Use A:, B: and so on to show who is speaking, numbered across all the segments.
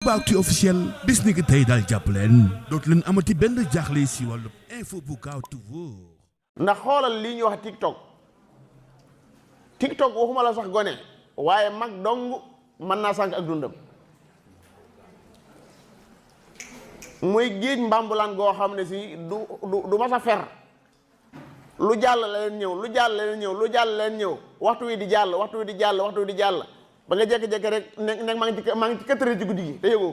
A: Aboubacry officiel bis ni ki tey daal jàpp leen dootu leen amati benn jaaxle si wàllu info bu gaaw te wóor.
B: ndax xoolal lii ñuy wax TikTok waxuma la sax gone waaye mag dong mën naa sànq ak dundam muy géej mbambulaan goo xam ne si du mas a fer lu jàll la leen ñëw lu jàll la leen ñëw lu jàll la leen ñëw waxtu wi di jàll waxtu wi di jàll waxtu wi di jàll ba nga jékki-jékki rek ne maa ngi ci 4 heures ci guddi gi te yëgoo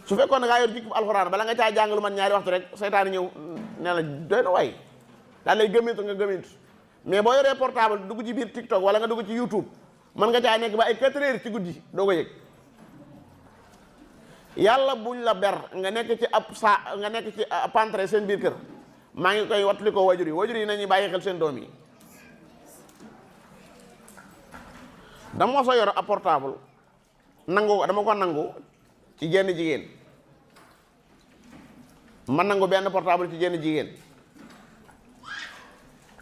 B: su fekkoon ne ngaa yor jikko alxuraan bala nga caa jàng lu man ñaari waxtu rek seytaane ñëw ne la doy na waay daal lay gëmintu nga gëmintu mais boo yoree portable dugg ci biir TikTok wala nga dugg ci YouTube mën nga caa nekk ba ay 4 heures ci guddi doo ko yëg yàlla buñ la ber nga nekk ci nga nekk ci pantre seen biir kër maa ngi koy wattali ko wajur yi nañuy bàyyi xel seen doom yi. dama mos a yor ab portable dama ko nangu ci jenn jigéen ma nangu benn portable ci jenn jigéen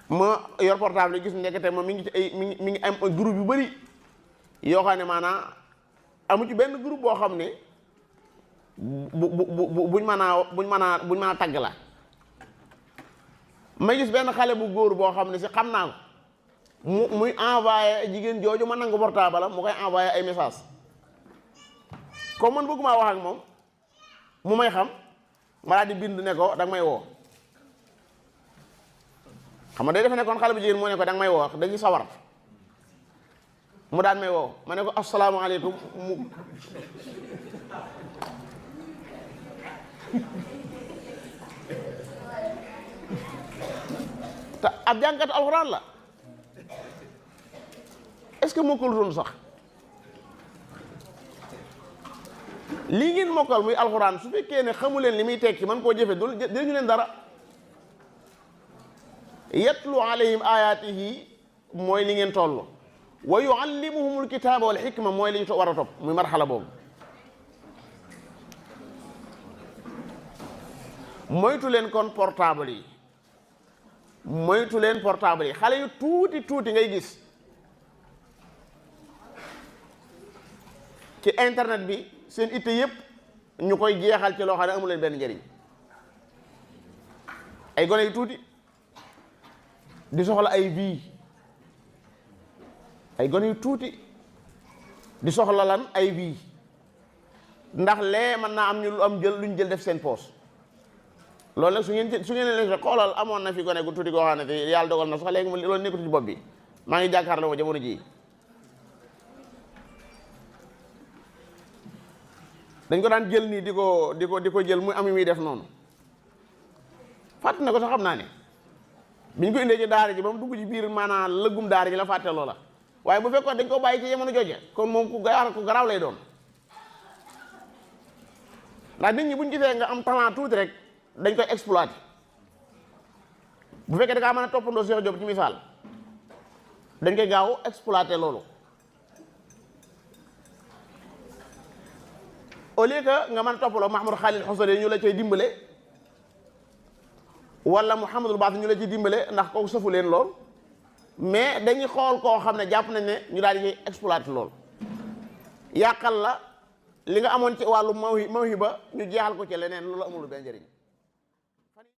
B: ma yor portable yi gis nekkate ma mi ngi ci ay mi ngi am groupe yu bari yoo xam ne maanaam amu ci benn groupe boo xam ne buñ mën a tagg la may gis benn xale bu góor boo xam ne si xam naa ko muy envoyé jigéen jooju ma nangu portable mu koy envoyé ay message comme man bëgguma wax ak moom mu may xam ma daal di bind ne ko danga may woo xam nga day defe ne kon xale bu jigéen moo ne ko danga may woo dañuy sawar mu daan may woo ma ne ko asalaamaaleykum mu te ab jàngkatu alxuraan la est-ce que mokkul doon sax lii ngeen mokkal muy alxuraan su fekkee ne xamu leen li muy tekki man koo jëfe dul dinañu leen dara yatlu alayhim ayatihi mooy li ngeen toll wa yuallimuhumul kitaaba wal xikma mooy li ñu war a topp muy marxala boobu moytu leen kon portable yi moytu leen portable yi xale yu tuuti ngay gis ci internet bi seen itte yëpp ñu koy jeexal ci loo xam ne amu leen benn njëriñ ay gone yu tuuti di soxla ay vie ay gone yu tuuti di soxla lan ay vie ndax lee mën naa am ñu lu am jël luñ jël def seen poos loolu nag su ngeen leen xoolal amoon na fi gone gu tuuti goo xam ne te yàlla dogal na sax léegi mu loolu nekkatu ci bopp bi maa ngi jàkkaarloo ma jamono ji dañ ko daan jël nii di ko jël muy am muy def noonu fàtte na ko sax xam naa ne biñ ko indee ci daara ji ba mu dugg ci biir maanaam lëggum daara ji la fàtte loola waaye bu fekkoon dañ ko bàyyi ci jamono jooje kon moom ku garaaw lay doon ndax nit ñi buñ gisee nga am talent tuuti rek dañ koy exploiter bu fekkee da ngaa mën a toppandoo Cheikh Diop ci misaal dañ koy gaaw exploiter loolu au lieu que nga mën a toppaloo Mahmoud Khalil Xosari ñu la cay dimbale wala Mouhamadul Baas ñu la ciy dimbale ndax kooku sëfu leen lool mais dañuy xool koo xam ne jàpp nañ ne ñu daal di exploiter lool yàqal la li nga amoon ci wàllu mawhiba ñu jeexal ko ci leneen loolu amul benn njëriñ